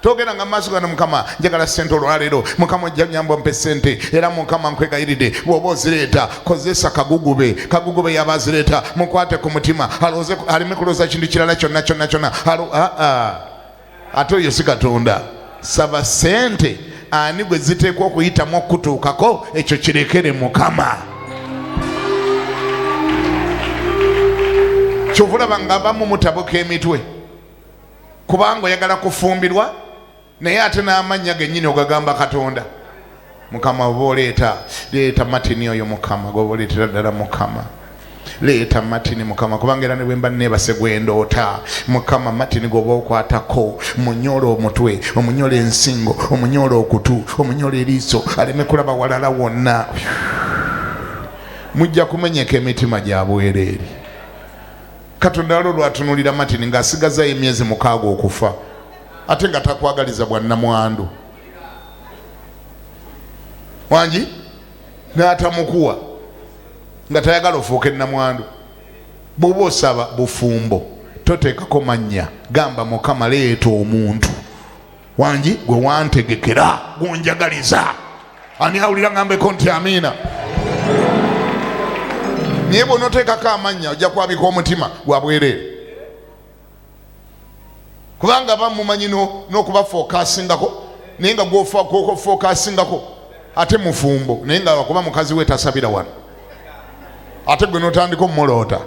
Togenda nga maaso gano, Mukama njagala sente olwaleero, Mukama ojja nyamba ompe sente, era Mukama nkwegayiridde bw'oba ozireeta kozesa kagugube. Kagugube yaba azireeta, mukwate ku mutima alowooze, aleme kulowooza kintu kirala kyonna kyonna kyonna. Ate oyo si Katonda. Saba sente ani gwe ziteekwa okuyitamu okutuukako, ekyo kirekere Mukama. Kyova olaba nga abamu mutabuka emitwe kubanga oyagala kufumbirwa, naye ate n'amannya gennyini ogagamba Katonda. Mukama oba oleeta, leeta Matini oyo, Mukama goba oleetera ddala, Mukama leeta Matini, Mukama, kubanga era ne bwe mba neebase gwendoota. Mukama, Matini goba okwatako, munyola omutwe, omunyola ensingo, omunyola okutu, omunyola eriiso, aleme kulaba walala wonna. Mujja kumenyeka emitima gya bwereere. Katonda waliwo lwatunulira Matini ng'asigazayo emyezi 6 okufa, ate nga takwagaliza bwa nnamwandu wangi, n'atamukuwa nga tayagala ofuuke nnamwandu. Bw'oba osaba bufumbo toteekako mannya, gamba Mukama leeta omuntu wangi gwe wantegekera, gwonjagaliza. Ani awulira ngambeko nti amiina? Naye bw'onooteekako amannya ojja kwabika omutima gwa bwereere, kubanga bamumanyi n'okubafookasingako, naye nga gwofookasingako ate mufumbo, naye nga wakuba mukazi we tasabira wano, ate gwe n'otandika omuloota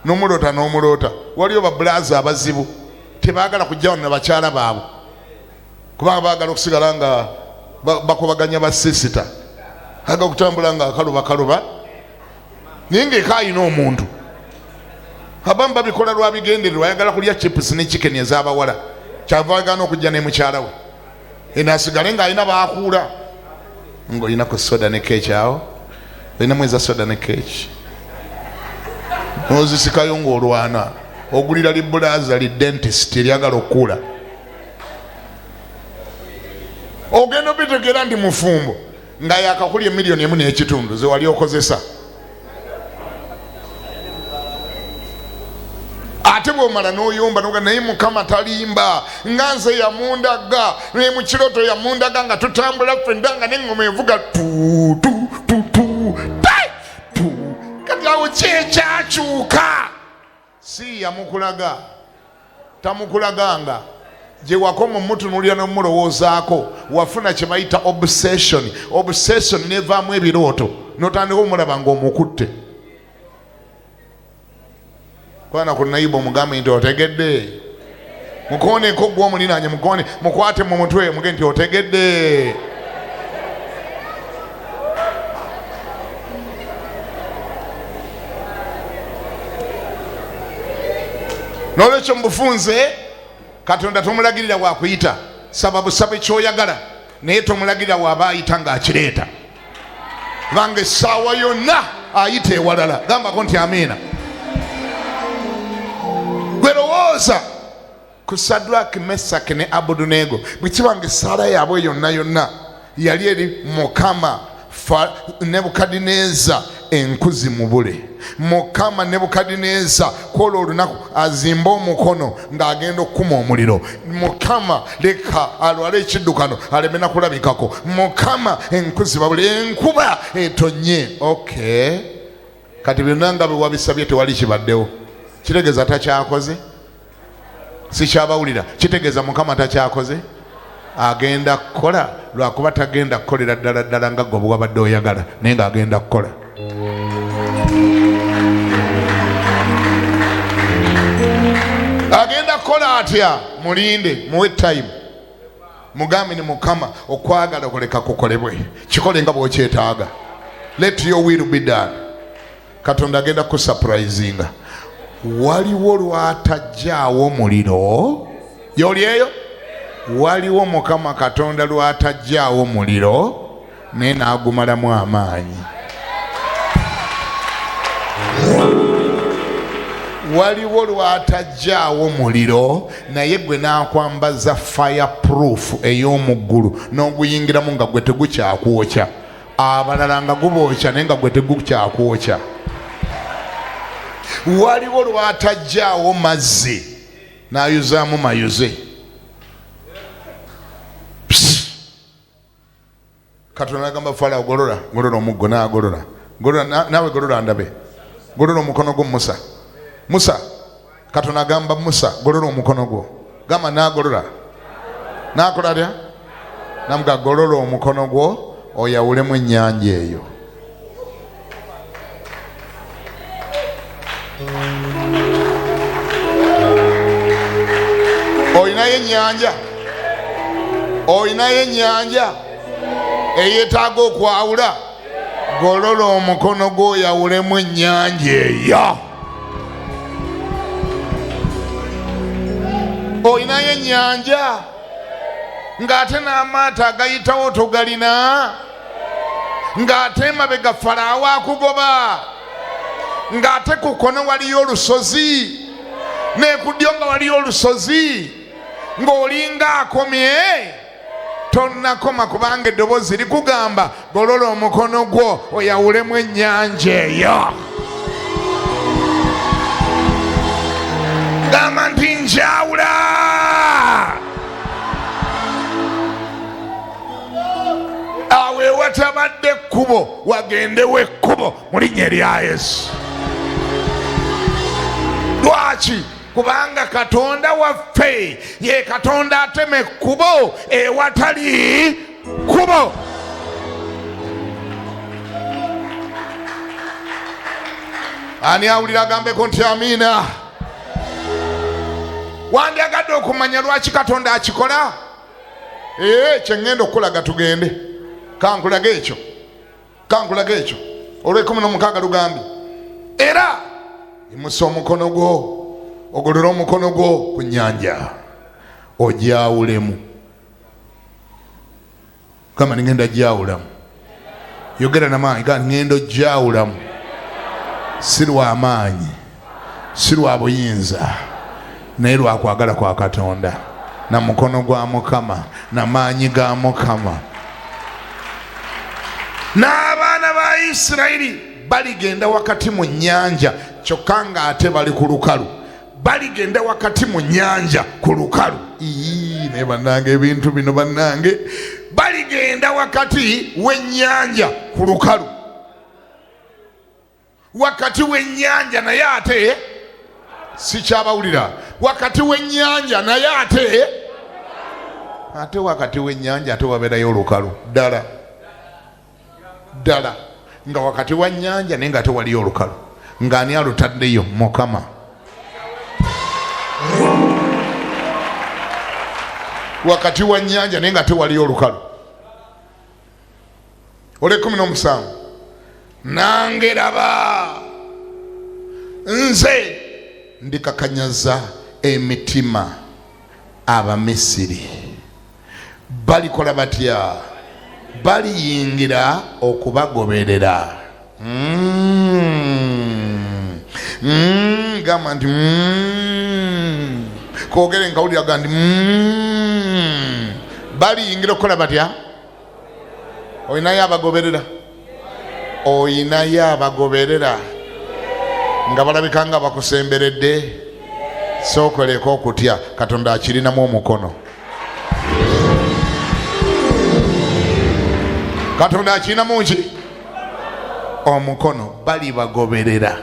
n'omuloota n'omuloota. Waliyo babulaaza abazibu tebaagala kujja wano na bakyala baabwe, kubanga baagala okusigala nga bakubaganya basisita, aga okutambula nga akaluba kaluba, naye ng'eka alina omuntu. Abamu babikola lwa bigendererwa, ayagala kulya chips ne chicken ez'abawala, kyava agaana okujja ne mukyala we, eno asigale ng'alina baakuula. Ng'olina ku soda ne keeki awo, olinamu eza soda ne keeki, n'ozisikayo ng'olwana, ogulira libulaaza li dentist eryagala okukuula. Ogenda obitegeera nti mufumbo nga yakakulya emiliyoni 1 n'ekitundu ze wali okozesa. Ate bw'omala n'oyomba noga, naye Mukama talimba, nga nze yamundaga, naye mu kiroto yamundaga nga tutambula ffenna nga n'eŋŋoma evuga tu tu tu tu ta tu. Kati awo kyekyakyuka, si yamukulaga, tamukulaganga gye wakoma omutunuulira n'omulowoozaako, wafuna kye bayita obsession. Obsession nevaamu ebirooto, n'otandika omulaba ng'omukutte. Kwana ku nayiba omugambe nti otegedde, mukooneko gwe omulinanye, mukoone, mukwate mu mutwe, muge nti otegedde. N'olwekyo mubufunze, Katonda tomulagirira wakuyita, saba busabe kyoyagala, naye tomulagirira waba ayita ng'akireeta, kubanga essaawa yonna ayita ewalala. Gambako nti amiina. Gwe lowooza ku Sadraki, Mesaki ne Abudunego, bwe kiba nga essaala yaabwe yonna yonna yali eri Mukama Nebukadineza enkuzi mubule, Mukama Nebukadineza kwola olunaku azimbe omukono ng'agenda okukuma omuliro, Mukama leka alwale ekiddukano aleme nakulabikako, Mukama enkuzi babule, enkuba etonye. Okay, kati byonna nga bwe wabisabye tewali kibaddewo, kitegeeza takyakoze. Sikyabawulira, kitegeeza Mukama takyakoze, agenda kukola, lwakuba tagenda kukolera ddala ddala nga gwe bwewabadde oyagala, naye ng'agenda kukola. Agenda kukola atya? Mulinde, muwe time, mugambe ni Mukama okwagala kuleka kukolebwe, kikole nga bw'okyetaaga, let your will be done. Katonda agenda kusurprisinga. Waliwo lwatajjaawo muliro gyoli eyo, waliwo Mukama Katonda lwatajjaawo muliro, naye n'agumalamu amaanyi. Waliwo lwatajjaawo muliro, naye gwe n'akwambaza fireproof ey'omu ggulu, n'oguyingiramu nga gwe tegukyakwokya, abalala nga gubookya, naye nga gwe tegukyakwokya. Waliwo lwatajjaawo mazzi n'ayuzaamu mayuze. Katonda nagamba Falawo, golola, golola omuggo. N'agolola. Golola naawe, golola ndabe. Golola omukono gwo, Musa. Musa, Katonda agamba Musa, golola omukono gwo. Gamba, n'agolola. N'akola atya? Namuga, golola omukono gwo oyawulemu ennyanja eyo. Olinayo ennyanja, olinayo ennyanja eyetaaga okwawula. Golola omukono gwo oyawulemu ennyanja eyo. Olinayo ennyanja ng'ate n'amaato agayitawo togalina, ng'ate emabega Falaawo akugoba, ng'ate ku kkono waliyo olusozi ne ku ddyo nga waliyo olusozi, ng'olinga akomye. Tonnakoma, kubanga eddoboozi likugamba, golola omukono gwo oyawulemu ennyanja eyo. Gamba nti, njawula. Awo ewatabadde ekkubo wagendewo ekkubo mu linnya erya Yesu. Lwaki? Kubanga Katonda waffe ye Katonda atema ekkubo ewatali kkubo. Ani awulira agambeko nti amiina? Wandyagadde okumanya lwaki Katonda akikola? Ee, kyeŋŋenda okukulaga, tugende kankulaga ekyo, kankulaga ekyo. Olwekumi n'omukaaga lugambye, era yimusa omukono gwo, ogolole omukono gwo ku nnyanja ogyawulemu. Gamba, nigenda gyawulamu. Yogera namaanyi, gamba, ngenda ogyawulamu. Si lwamaanyi, si lwa buyinza, naye lwakwagala kwa Katonda, na mukono gwa Mukama, na maanyi ga Mukama. N'abaana ba Isirayiri baligenda wakati mu nnyanja, kyokka ng'ate bali ku lukalu. Baligenda wakati mu nnyanja ku lukalu. Ii, naye bannange, ebintu bino bannange! Baligenda wakati w'ennyanja ku lukalu, wakati w'ennyanja naye ate sikyabawulira. Wakati w'ennyanja naye ate wakati w'ennyanja ate wabeerayo olukalu. Ddala ddala nga wakati wa nnyanja naye nga ate waliyo olukalu. Ng'ani alutaddeyo? Mukama. Wakati wa nnyanja naye nga ate waliyo olukalu. Olwekumi n'omusanvu, nange laba, nze ndikakanyaza emitima Abamisiri. Balikola batya? Baliyingira okubagoberera. Gamba nti Kogere nkawulira, ga nti Baliyingira okukola batya? Olinayo abagoberera, oyinayo abagoberera nga balabika nga bakusemberedde. Sookoleko okutya, Katonda akirinamu omukono. Katonda akirinamu ki? Omukono. Balibagoberera.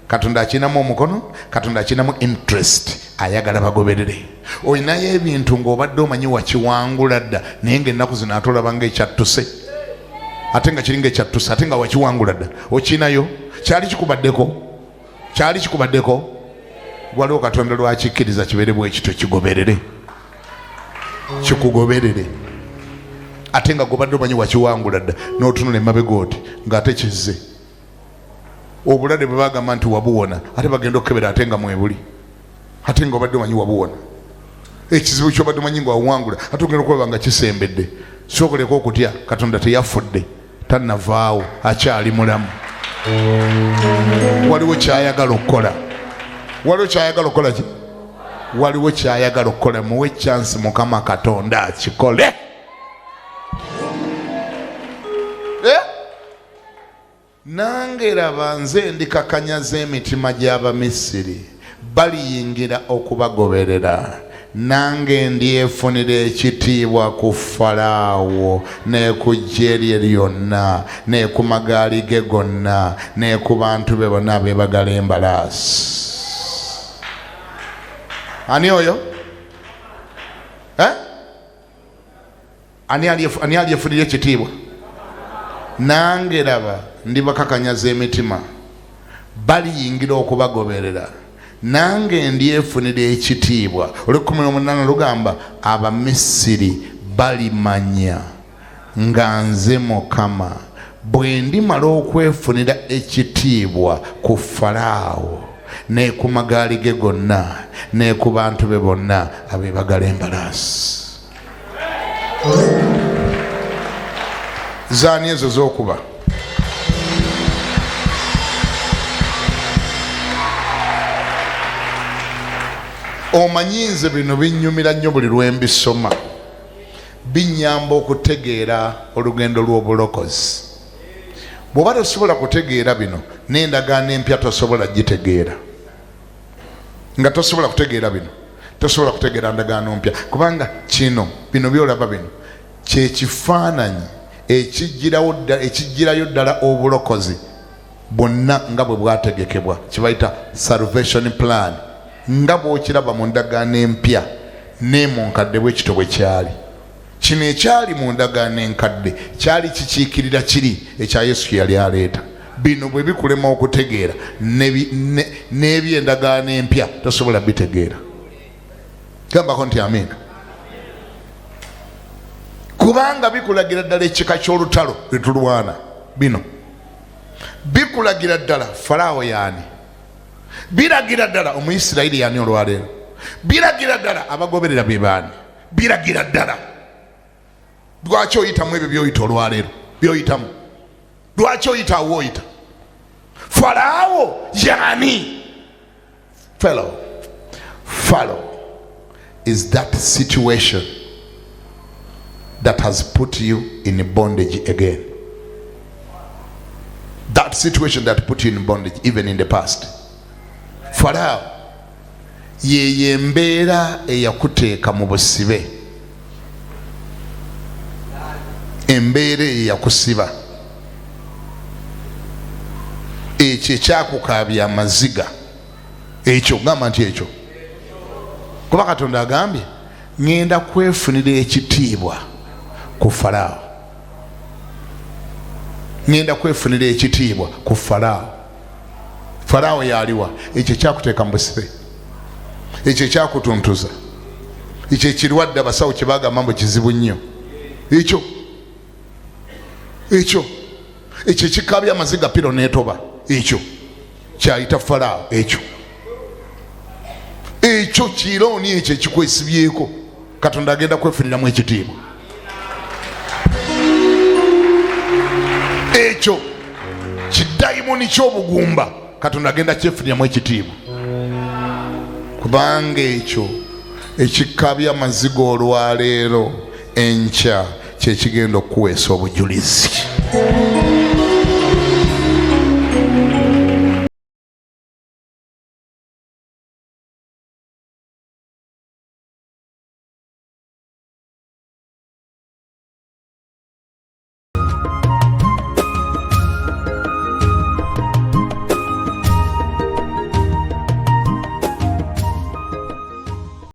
Katonda akirinamu omukono, Katonda akirinamu interest, ayagala bagoberere. Olinayo ebintu ng'obadde omanyi wakiwangula dda, naye ngaennaku zino ate olaba ngaekyattuse, ate nga kiringa ekyattuse, ate nga wakiwangula dda. Okinayo, kyali kikubaddeko, kyali kikubaddeko. Waliwo Katonda lwakikkiriza kibeere bwe kityo, kigoberere, kikugoberere, ate nga gobadde omanyi wakiwangula dda, n'otunula emabega oti ng'ate kizze. Obulwadde bwe bagamba nti wabuwona, ate bagenda okukebera ate nga mwebuli, ate nga obadde omanyi wabuwona. Ekizibu kyobadde omanyi nga wawangula, ate ogenda okulaba nga kisembedde. Sookoleka okutya, Katonda teyafudde, tannavaawo, akyali mulamu. Waliwo kyayagala okukola, waliwo kyayagala okukola ki? Waliwo kyayagala okukola. Muwe chance, Mukama Katonda akikole. Eh? Nange laba, nze ndikakanyaza emitima gy'Abamisiri, baliyingira okubagoberera. Nange ndyefunira ekitiibwa ku Falaawo ne ku ggye lye lyonna ne ku magaali ge gonna ne ku bantu be bonna abeebagala embalaasi. Ani oyo? Eh? Ani alyefunira ekitiibwa? Nange laba ndibakakanyaza emitima, baliyingira okubagoberera, nange ndyefunira ekitiibwa. Olw'ekkumi n'omunaana lugamba, Abamisiri balimanya nga nze Mukama, bwe ndimala okwefunira ekitiibwa ku Falaawo ne ku magaali ge gonna ne ku bantu be bonna abeebagala embalaasi. Zaani ezo z'okuba? Omanyi nze bino binnyumira nnyo buli lwe mbisoma, binnyamba okutegeera olugendo lw'obulokozi. Bw'oba tosobola kutegeera bino, n'endagaano empya tosobola gitegeera. Nga tosobola kutegeera bino, tosobola kutegeera ndagaano mpya, kubanga kino, bino by'olaba bino kye kifaananyi ekijjirayo ddala obulokozi bwonna nga bwe bwategekebwa, kye bayita salvation plan, nga bw'okiraba mu ndagaano empya ne mu nkadde bwe kityo bwe kyali. Kino ekyali mu ndagaano enkadde kyali kikiikirira kiri ekya Yesu kye yali aleeta. Bino bwe bikulema okutegeera n'eby'endagaano empya tosobola bitegeera. Gambako nti amiina, kubanga bikulagira ddala ekika ky'olutalo lwe tulwana. Bino bikulagira ddala Falaawo yaani, biragira ddala Omuyisirayiri yaani olwaleero, biragira ddala abagoberera be baani, biragira ddala lwaki oyitamu ebyo by'oyita olwaleero, by'oyitamu, lwaki oyita awo oyita. Falaawo yaani? Fellow, Pharaoh is that situation that has put you in bondage again. That situation that put you in bondage even in the past. Pharaoh ye embeera eyakuteeka mu busibe, embeera eyakusiba, ekyo ekyakukaabya amaziga, ekyo gamba nti ekyo, kuba Katonda agambye ŋŋenda kwefunira ekitiibwa ku Falaawo, ŋŋenda kwefunira ekitiibwa ku Falaawo. Falaawo yaliwa? Ekyo ekyakuteeka mu busibe, ekyo ekyakutuntuza, ekyo ekirwadde abasawo kye bagamba mbu kizibu nnyo, ekyo ekyo ekyo ekikaabya amaziga piro n'etoba, ekyo kyayita Falaawo. Ekyo ekyo kirooni ekyo ekikwesibyeko, Katonda agenda kwefuniramu ekitiibwa. Ekyo kidayimoni ky'obugumba, Katonda agenda kyefuniramu ekitiibwa, kubanga ekyo ekikabya amaziga olwaleero, enkya kyekigenda okukuweesa obujulizi.